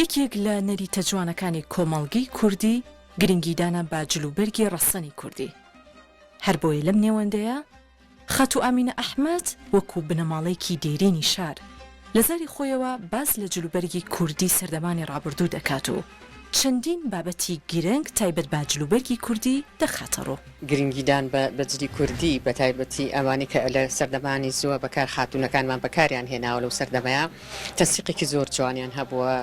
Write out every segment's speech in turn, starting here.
یەکێک لە نەریتە جوانەکانی کۆمەڵگەی کوردی گرنگیدانە بە جلوبەرگی ڕەسەنی کوردی. هەر بۆیە لەم نێوەندەیا خاتوو ئامینە ئەحمەد وەکوو بنەماڵەیەکی دێرینی شار لە زاری خۆیەوە باس لە جلوبەرگی کوردی سەردەمانی ڕابردوو دەکات و چەندین بابەتی گرنگ تایبەت بە جلوبەرگی کوردی دەخاتە ڕوو. گرنگیدان بە جلی کوردی بە تایبەتی ئەوانەی کە لە سەردەمانی زووە بەکار خاتوونەکانمان بەکاریان هێناوە لەو سەردەمەیا تەنسیقێکی زۆر جوانیان هەبووە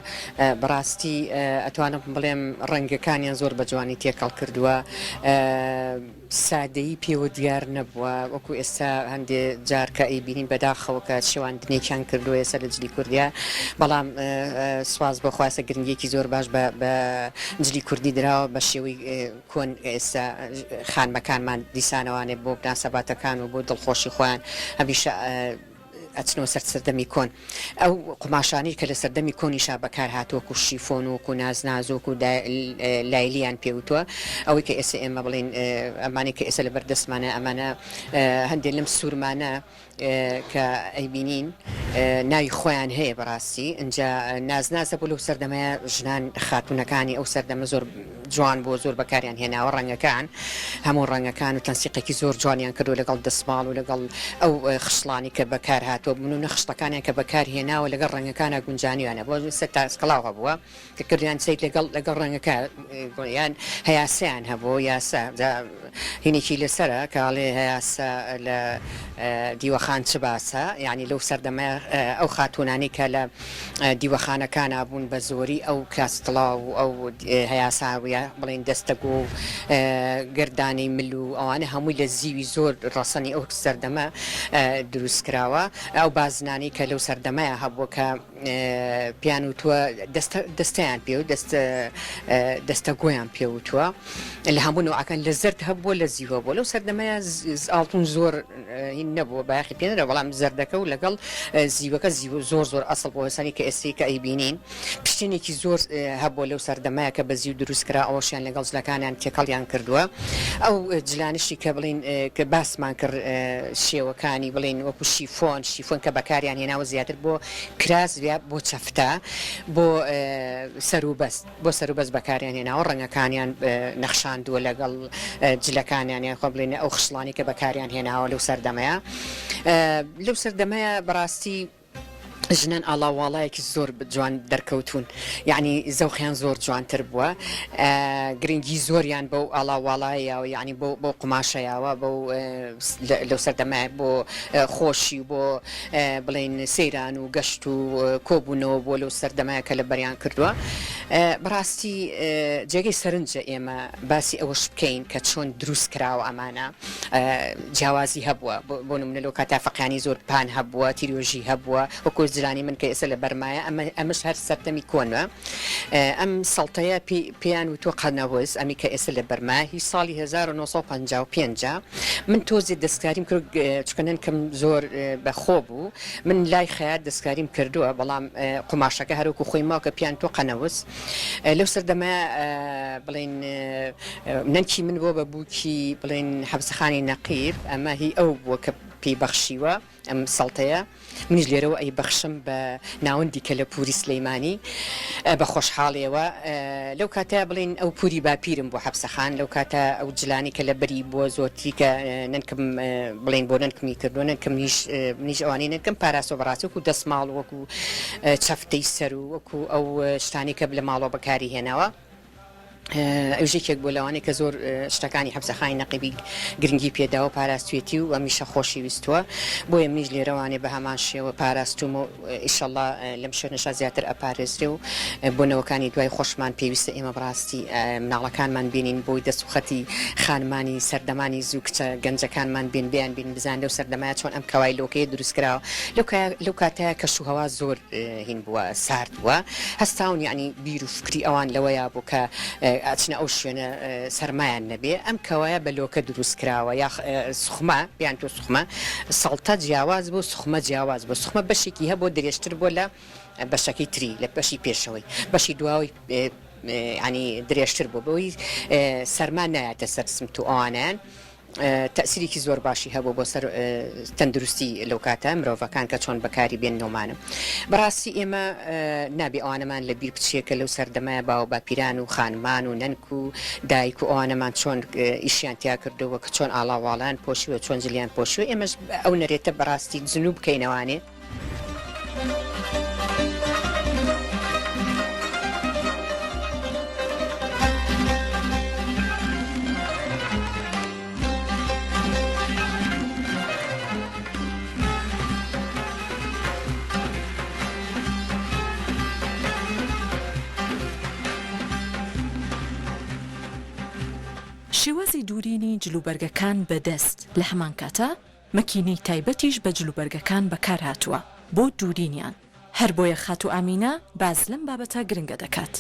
بەڕاستی ئەتوانم بڵێم ڕەنگەکانیان زۆر بە جوانی تێکەڵ کردووە سادەیی پێوە دیار نەبووە وەکو ئێستا هەندێ جار کە ئەیبینین بەداخەوە کە شێواندنێکیان کردووە ئێستا لە جلی کوردیا بەڵام سواز بۆ خوا ئێستا گرنگیەکی زۆر باش بە بە جلی کوردی دراوە بە شێوەی کۆن ئێستا خانمەکانمان دیسانەوانێ بۆ مناسەباتەکان و بۆ دڵخۆشی خۆیان هەمیشە ئەچنەوە سەر سەردەمی کۆن. ئەو قوماشانەی کە لە سەردەمی کۆنیشا بەکار هاتووە وەکو شیفۆن و وەکو نازناز و وەکو لایلیان پێ وتووە، ئەوەی کە ئێستا ئێمە بڵێین ئەمانەی کە ئێستا لەبەر دەستمانە ئەمانە هەندێ لەم سوورمانە کە ئەیبینین ناوی خۆیان هەیە بەڕاستی ئینجا نازناز هەبوو لەو سەردەمەیە ژنان خاتوونەکانی ئەو سەردەمە زۆر جوان بووە زۆر بەکاریان هێناوە ڕەنگەکان هەموو ڕەنگەکان و تەنسیقێکی زۆر جوانیان کردووە لەگەڵ دەسماڵ و لەگەڵ ئەو خشڵانی کە بەکار هاتووە بنوونە خشڵەکانیان کە بەکار هێناوە لەگەڵ ڕەنگەکانا گونجانیانە بۆ سەر تاسکڵاو هەبووە کە کردیان سەیر لەگەڵ لەگەڵ ڕەنگەکە یان هەیاسەیان هەبوو یاسا جا هینێکی لەسەرە کە ئەڵێ هەیاسە لە دیوەخان چ باسە یانی لەو سەردەمە ئەو خاتوونانەی کە لە دیوەخانەکانا بوون بە زۆری ئەو کاستڵاو و ئەو هەیاسا و یا بڵێین دەستەگۆ و گردانەی مل و ئەوانە هەمووی لە زیوی زۆر ڕەسەنی ئەو سەردەمە دروست کراوە. ئەو بازنانەی کە لەو سەردەمەیا هەبووە کە پێیان وتووە دەستە دەستەیان پێ و دەست دەستەگۆیان پێ وتووە لە هەموو نەوعەکان لە زەرد هەبووە لە زیو هەبووە لەو سەردەمەیا ئاڵتون زۆر هین نەبووە بایەخی پێ نەدرا بەڵام زەردەکە و لەگەڵ زیوەکە زیو زۆر زۆر ئەسڵ بۆ هەسانی کە ئێستەی کە ئەیبینین پشتێنێکی زۆر هەبووە لەو سەردەمەیە کە بە زیو دروست کرا ئەوەشیان لەگەڵ جلەکانیان تێکەڵیان کردووە ئەو جلانشی کە بڵین کە باسمان کرد شێوەکانی بڵین وەکو شیفۆن شیفۆن کە بەکاریان هێناوە زیاتر بۆ کراس یا بۆ چەفتە بۆ سەروبەست بۆ سەروبەست بەکاریان هێناوە، ڕەنگەکانیان نەخشاندووە لەگەڵ جلەکانیان یان خۆ بڵێین ئەو خشڵانەی کە بەکاریان هێناوە لەو سەردەمەیە لەو سەردەمەیە بەڕاستی ژنان ئاڵاواڵایەکی زۆر جوان دەرکەوتون یعنی زەوقیان زۆر جوانتر بووە گرنگی زۆریان بەو ئاڵاواڵایەوە یعنی بۆ بۆ قوماشەیەوە بەو لەو سەردەمە بۆ خۆشی و بۆ بڵێین سەیران و گەشت و کۆبوونەوە بووە لەو سەردەمە کە لەبەریان کردووە. بەڕاستی جێگەی سەرنجە ئێمە باسی ئەوەش بکەین کە چۆن دروست کراوە ئەمانە جیاوازی هەبووە بۆ نمونە لەو کاتە فەقیانی زۆر پان هەبووە تیرۆژی هەبووە وەکو جلانی من کە ئێستا لە بەرمایە ئەمە ئەمەش هەر سەردەمی کۆنە ئەم سەڵتەیە پێیان وتووە قەنەوز ئەمی کە ئێستا لە بەرمایە هی ساڵی 1955 من تۆزێ دەستکاریم کرد چونکە نەنکم زۆر بە خۆ بوو من لای خەیات دەستکاریم کردووە بەڵام قوماشەکە هەروەکو خۆی ماوە کە پیان تۆ قەنەوز لەو سەردەمە بڵێن نەنکی من بۆ بە بووکی بڵێن حەبسەخانی نەقیب ئەمە هی ئەو بووە کە پێی بەخشیوە ئەم سەڵتەیە منیش لێرەوە ئەیبەخشم بە ناوەندی کەلەپووری سلیمانی بە خۆشحاڵیەوە. لەو کاتە بڵێین ئەو پووری باپیرم بوو حەپسەخان، لەو کاتە ئەو جلانەی کە لەبەری بووە زۆرتری کە نەنکم بڵێین بۆ نەنکمی کردووە، نەنکم منیش منیش ئەوانەی نەنکم پاراستووە بەڕاستی وەکوو دەسماڵ و وەکوو چەفتەی سەر و وەکوو ئەو شتانەی کە لە ماڵەوە بەکاری هێناوە. ئەویش یەکێک بووە لەوانەی کە زۆر شتەکانی حەپسەخانی نەقیبی گرنگی پێداوە پاراستوێتی و هەمیشە خۆشی ویستووە بۆیە منیش لێرەوانێ بە هەمان شێوە پاراستوومە و ئیشەڵا لەم شوێنەشا زیاتر ئەپارێزرێ و بۆ نەوەکانی دوای خۆشمان پێویستە ئێمە بەڕاستی مناڵەکانمان بینین بۆی دەست و خەتی خانمانی سەردەمانی زوو کچە گەنجەکانمان بێن بیان بین بزان لەو سەردەمایە چۆن ئەم کەوای لۆکەیە دروست کراوە لەو کاتەیە کەش و هەوا زۆر هین بووە سارد بووە هەستاون یەعنی بیر و فکری ئەوان لەوەیا بوو کە ئەچنە ئەو شوێنە سەرمایان نەبێ ئەم کەوایە بە لۆکە دروست کراوە یا سوخمە پێیان تۆ سوخمە سەڵتە جیاواز بوو سوخمە جیاواز بوو سوخمە بەشێکی هەبوو درێژتر بووە لە بەشەکەی تری لە بەشی پێشەوەی بەشی دواوەی یانی درێژتر بوو بەوەی سەرما نایەتە سەر سمت و ئەوانەیان. تەئسیرێکی زۆر باشی هەبوو بۆ سەر تەندروستی لەو کاتە مرۆڤەکان کە چۆن بەکاری بێننەوەمانە. بەڕاستی ئێمە نابێ ئەوانەمان لە بیر بچێ کە لەو سەردەمە باوە باپیران و خانمان و نەنک و دایک و ئەوانەمان چۆن ئیشیان تیا کردووە کە چۆن ئاڵا واڵایان پۆشیوە چۆن جلیان پۆشیوە ئێمەش ئەو نەرێتە بەڕاستی زنوو بکەینەوانێ. شێوازی دوورینی جلوبەرگەکان بە دەست، لە هەمان کاتا مەکینەی تایبەتیش بە جلوبەرگەکان بەکارهاتووە بۆ دوورینیان، هەر بۆیە خاتوو ئامینە باس لەم بابەتە گرنگە دەکات.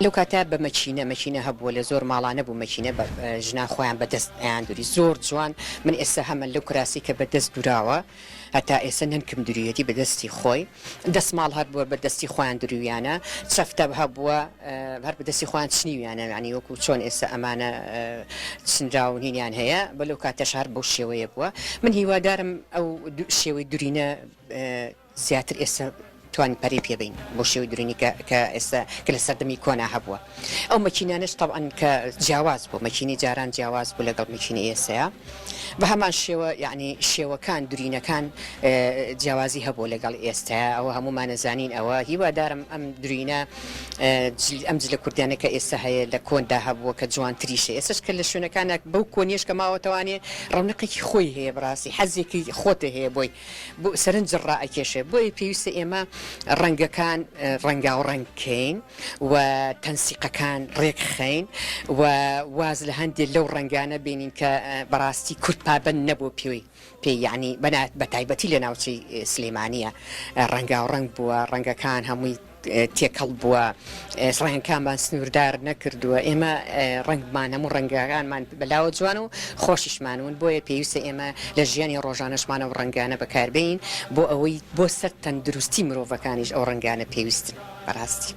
لەو کاتە بە مەکینە، مەکینە هەبووە لە زۆر ماڵا نەبوو مەکینە بە ژنان خۆیان بە دەست ئەیان دوری زۆر جوان من ئێستا هەمە لەو کراسی کە بە دەست دوراوە هەتا ئێستا نەنکم درویەتی بە دەستی خۆی دەسماڵ هەر بووە بە دەستی خۆیان درویانە چەفتە هەبووە هەر بە دەستی خۆیان چنیویانە یانی وەکو چۆن ئێستا ئەمانە چنراون هینیان هەیە بە لەو کاتەش هەر بەو شێوەیە بووە من هیوادارم ئەو شێوەی دورینە زیاتر ئێستا توانین پەرەی پێ بەین بۆ شێوەی درونی کە کە ئێستا کە لە سەردەمی کۆنا هەبووە ئەو مەکینانەش تەبعەن کە جیاواز بوو مەکینەی جاران جیاواز بوو لەگەڵ مەکینەی ئێستایا بە هەمان شێوە یەعنی شێوەکان درینەکان جیاوازی هەبوو لەگەڵ ئێستایا ئەوە هەموومان ئەزانین ئەوە هیوادارم ئەم درینە ئەم جلە کوردیانە کە ئێستا هەیە لە کۆندا هەبووە کە جوانتریشە ئێستاش کە لە شوێنەکانە بەو کۆنیەش کە ماوەتەوانێ ڕەونەقێکی خۆی هەیە بەڕاستی حەزێکی خۆتە هەیە بۆی بۆ سەرنج ڕائەکێشێ بۆیە پێویستە ئێمە ڕەنگەکان ڕەنگاو ڕەنگ کەین و تەنسیقەکان ڕێک خەین و واز لە هەندێ لەو ڕەنگانە بێنین کە بەڕاستی کورد پابەند نەبوو پێی پێی یەعنی بە تایبەتی لە ناوچەی سلێمانیە ڕەنگاو ڕەنگ بووە ڕەنگەکان هەمووی تێکەڵ بووە، ڕەنگەکانمان سنووردار نەکردووە، ئێمە ڕەنگمان هەموو ڕەنگەکانمان بەلاوە جوانە و خۆشیشمانون، بۆیە پێویستە ئێمە لە ژیانی ڕۆژانەشمان ئەو ڕەنگانە بەکاربێنین بۆ ئەوەی بۆ سەر تەندروستی مرۆڤەکانیش ئەو ڕەنگانە پێویستن بەڕاستی.